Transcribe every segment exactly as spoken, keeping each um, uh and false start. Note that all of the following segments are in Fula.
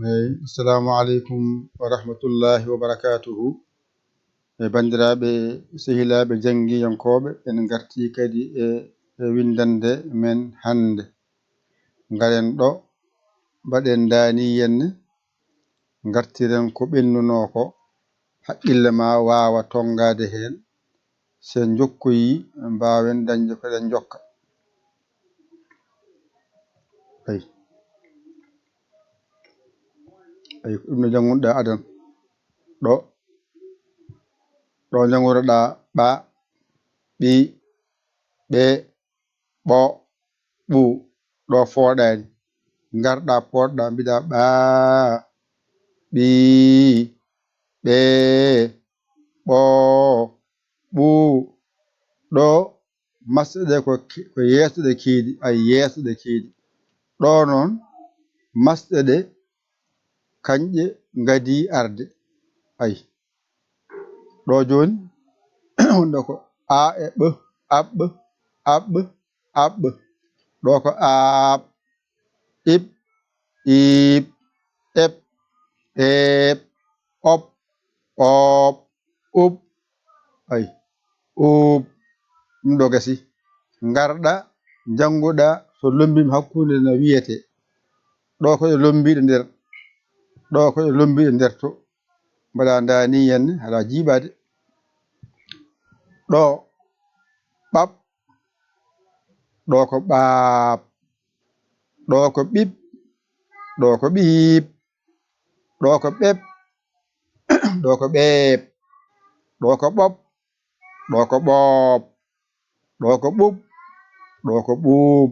Eyi, assalamu aleykum wa rahmatullahi wa barakatuhu. E banndiraaɓe, sehilaaɓe janngiyankooɓe, en ngartii kadi e, e winndannde men hannde. Ngaren ɗo, mbaɗen ndaaniyenne, ngartiren ko ɓennunoo ko, haqqille ma waawa tonngaade heen. So en njokkoyii, mbaawen dañde ko eɗen njokka. Eyi. Eyi, ko ɗum no janngunoɗaa adan. Ɗo, ɗo njanngunoɗaa ɓa, ɓi, ɓe, ɓo, ɓu. Ɗo fooɗaani. Ngarɗaa, pooɗɗaa, mbiɗaa ɓa, ɓi, ɓe, ɓo, ɓu. Ɗo masɗe ɗe ko, ko yeeso ɗe keedi, ay, yeeso ɗe keedi. Ɗo noon, masɗe ɗe, kañƴe ngadii arde. Ay. Ɗo jooni, ɗo ko a e ɓ, aɓ, aɓ, aɓ. Ɗo ko aaɓ, iɓ, iiɓ, eɓ, eeɓ, op, op, up. Ay, up. Ɗum ɗo gasi. Ngarɗa, njannguɗa, so lommbiima hakkunde no wiyetee. Ɗo ko ɗo lommbiiɗo nder. Ɗo ko ɗo lommbiiɗo nder to. Mbaɗa ndaaniyenne, haɗa jiiɓaade. Ɗo, ɓaɓ. Ɗo ko ɓaaɓ. Ɗo ko ɓiɓ. Ɗo ko ɓiiɓ. Ɗo ko ɓeɓ. Ɗo ko ɓeeɓ. Ɗo ko ɓoɓ. Ɗo ko ɓooɓ. Ɗo ko ɓuɓ. Ɗo ko ɓuuɓ.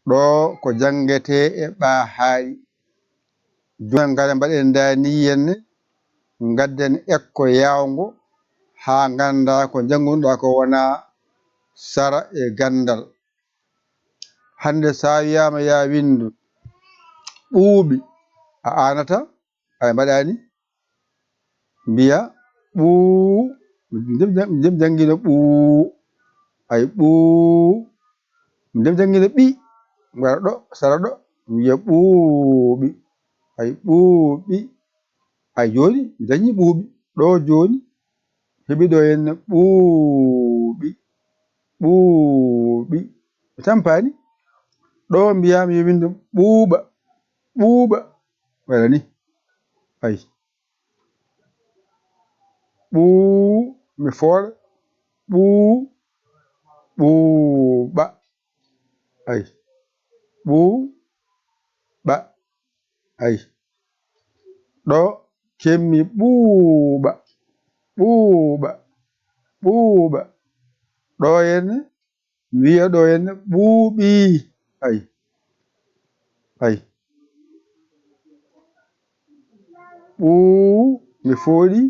Ɗo ko janngetee e ɓa haaɗi. Jooni ngara mbaɗen ndaaniyenne, ngadden ekko yaawngo haa nganndaa ko njanngunoɗaa ko wonaa sara e ganndal. Hannde so a wiyaama yaa winndu ɓuuɓi, a aanataa, a mbaɗaani? Mbiya ɓuu, ndem jang-, ndem janngino ɓuu, ay ɓuu, ndem janngino ɓi, ngara ɗo, sara ɗo, mbiya ɓuuɓi, ay ɓuuɓi, ay jooni mi dañii ɓuuɓi, ɗo jooni heɓi ɗo henne ɓuuɓi, ɓuuɓi, mi tampaani, ɗo mbiyaama yo winndu ɓuuɓa, ɓuuɓa, waɗa ni, ay. Ɓuu, mi fooɗa. Ɓuu, ɓuuɓa. Ay. Ɓuuɓa. Ay. Ɗo kemmi ɓuuɓa. Ɓuuɓa. Ɓuuɓa. Ɗo henne wiya ɗo henne ɓuuɓi. Ay. Ay. Ɓuu, mi fooɗi.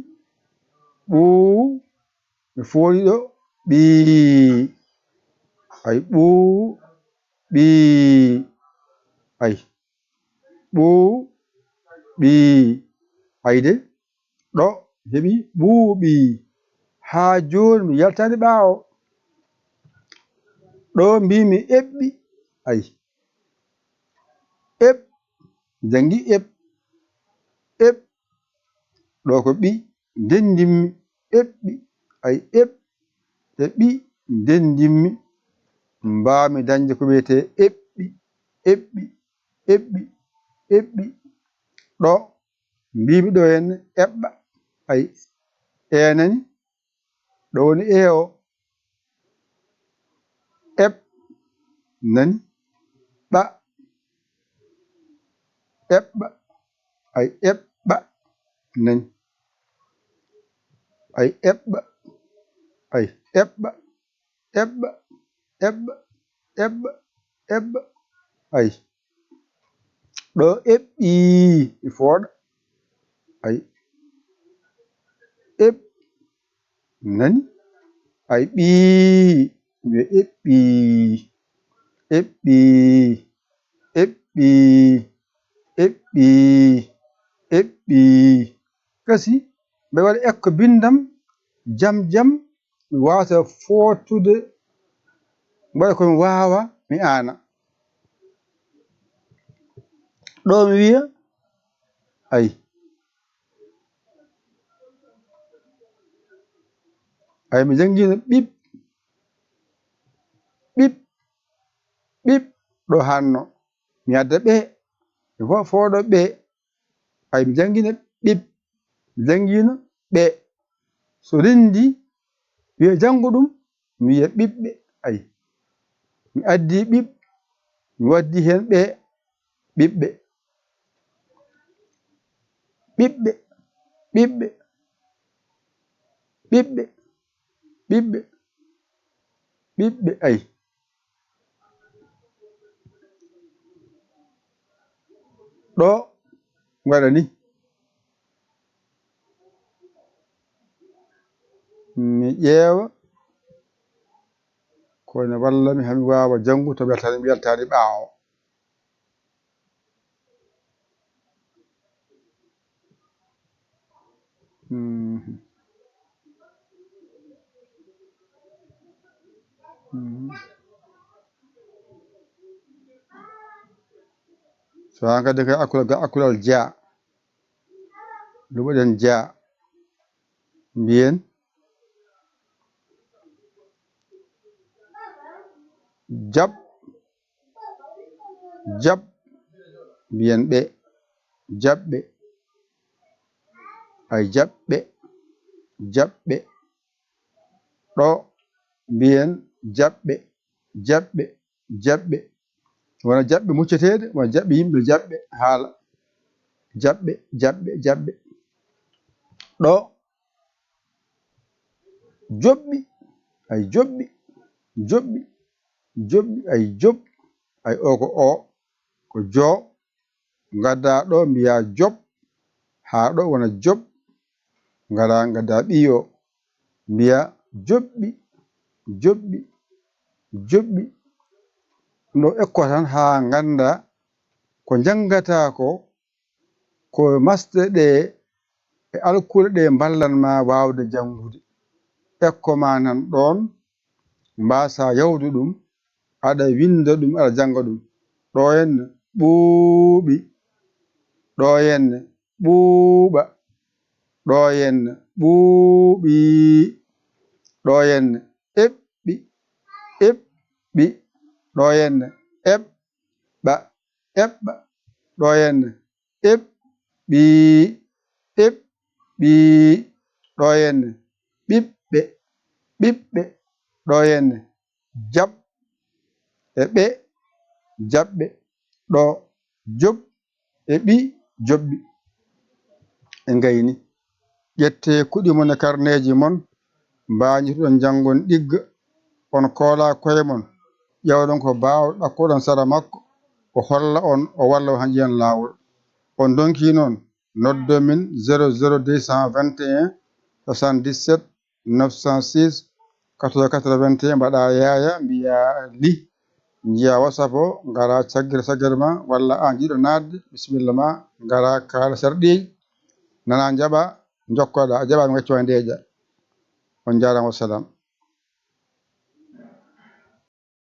Ɓuu, mi fooɗi ɗo. Ɓii. Ay, ɓuu, ɓii. Ay. Ɓuu, ɓii. Ay de. Ɗo heɓi ɓuuɓi. Haa jooni mi yaltaani ɓaawo. Ɗo mbiimi eɓɓi. Ay. Eɓ. Janngi eɓ. Eɓ. Ɗo ko ɓi ndenndimmi. Eɓɓi. Ay eɓ. E ɓi ndenndimmi. Mbaawmi dañde ko wiyetee eɓɓi. Eɓɓi. Eɓɓi. Eɓɓi. Ɗo. Mbiimi ɗo henne eɓɓa. Ay, e nani? Ɗo woni e o. Eɓ, nani? Ɓa. Eɓɓa. Ay, eɓɓa. Nani? Ay, eɓɓa. Ay, eɓɓa. Eɓɓa, eɓɓa, eɓɓa, eɓɓa. Ay. Ɗo eɓɓii, mi fooɗa. Ay. Eɓ, nani? Ay, ɓii, mi wiya eɓɓii, eɓɓii, eɓɓii, eɓɓii, eɓɓii. Gasi, mbeɗa waɗa ekko binndam, jam jam, mi waasa footude, mbaɗa ko mi waawa, mi aana. Ɗo mi wiya, ay. Ay, mi janngina ɓiɓ, ɓiɓ, ɓiɓ, ɗo hanno. Mi adda ɓe, mi fo-, fooɗo ɓe. Ay, mi janngina ɓiɓ, mi janngina ɓe. So renndi, wiya janngo ɗum, mi wiya ɓiɓɓe. Ay, mi addi ɓiɓ, mi waddi heen ɓe, ɓiɓɓe. Ɓiɓɓe, ɓiɓɓe, ɓiɓɓe, ɓiɓɓe, ɓiɓɓe, ay. Ɗo waɗa ni. Mi ƴeewa ko ene walla mi, haa mi waawa janngu to weltaani, mi weltaani ɓaawo. Mhm. Mhm. So haa kadi kay akkulal, ga akkulal ja. Luɓoɗen ja. Mbiyen jaɓ. Jaɓ, mbiyen ɓe, jaɓɓe. Ay, jaɓɓe, jaɓɓe. Ɗo, mbiyen jaɓɓe, jaɓɓe, jaɓɓe. Wona jaɓɓe mucceteeɗe, wona jaɓɓe yimɓe, jaɓɓe haala. Jaɓɓe, jaɓɓe, jaɓɓe. Ɗo, joɓɓi, ay, joɓɓi, joɓɓi, joɓɓi, ay, joɓ, ay, o ko o, ko jo. Ngadda ɗo, mbiya joɓ, haa ɗo wona joɓ. Ngara, ngadda ɓiyo, mbiya joɓɓi, joɓɓi, joɓɓi. Ɗum ɗo ekko tan haa ngannda ko njanngata ko, ko masɗe ɗe e alkule ɗe mballan ma waawde janngude. Ekko ma nan ɗoon, mbaasa yawde ɗum, aɗa winnda ɗum, aɗa jannga ɗum. Ɗo henne ɓuuɓi, ɗo henne ɓuuɓa, ɗo henne ɓuuɓi, ɗo henne eɓɓi, eɓɓi, ɗo henne eɓɓa, eɓɓa, ɗo henne eɓɓi, eɓɓi, ɗo henne ɓiɓɓe, ɓiɓɓe, ɗo henne jaɓ e ɓe, jaɓɓe, ɗo joɓ e ɓi joɓɓi. E ngayni. Ƴettee kuɗi mon e karneeji mon, mbañitoɗon janngon ɗigga, on koola koye mon, ƴeewɗon ko baawɗo ɗakkoɗon sara makko, o holla on, o walla on haa njiyan laawol. On ndonki noon, noddo min zéro zéro deux cent vingt et un soixante-dix-sept neuf cent six quatorze quatre-vingt-un, mbaɗa yaaya, mbiya li, njiya WhatsApp o, ngara caggal caggal ma, walla aan jiɗo naatde, bisimilla ma, ngara kaala sarɗiiji, nana njaɓa, njokkoɗa, a jaɓaama ngaccowa ndeeƴa. On njaaraama, wassalam.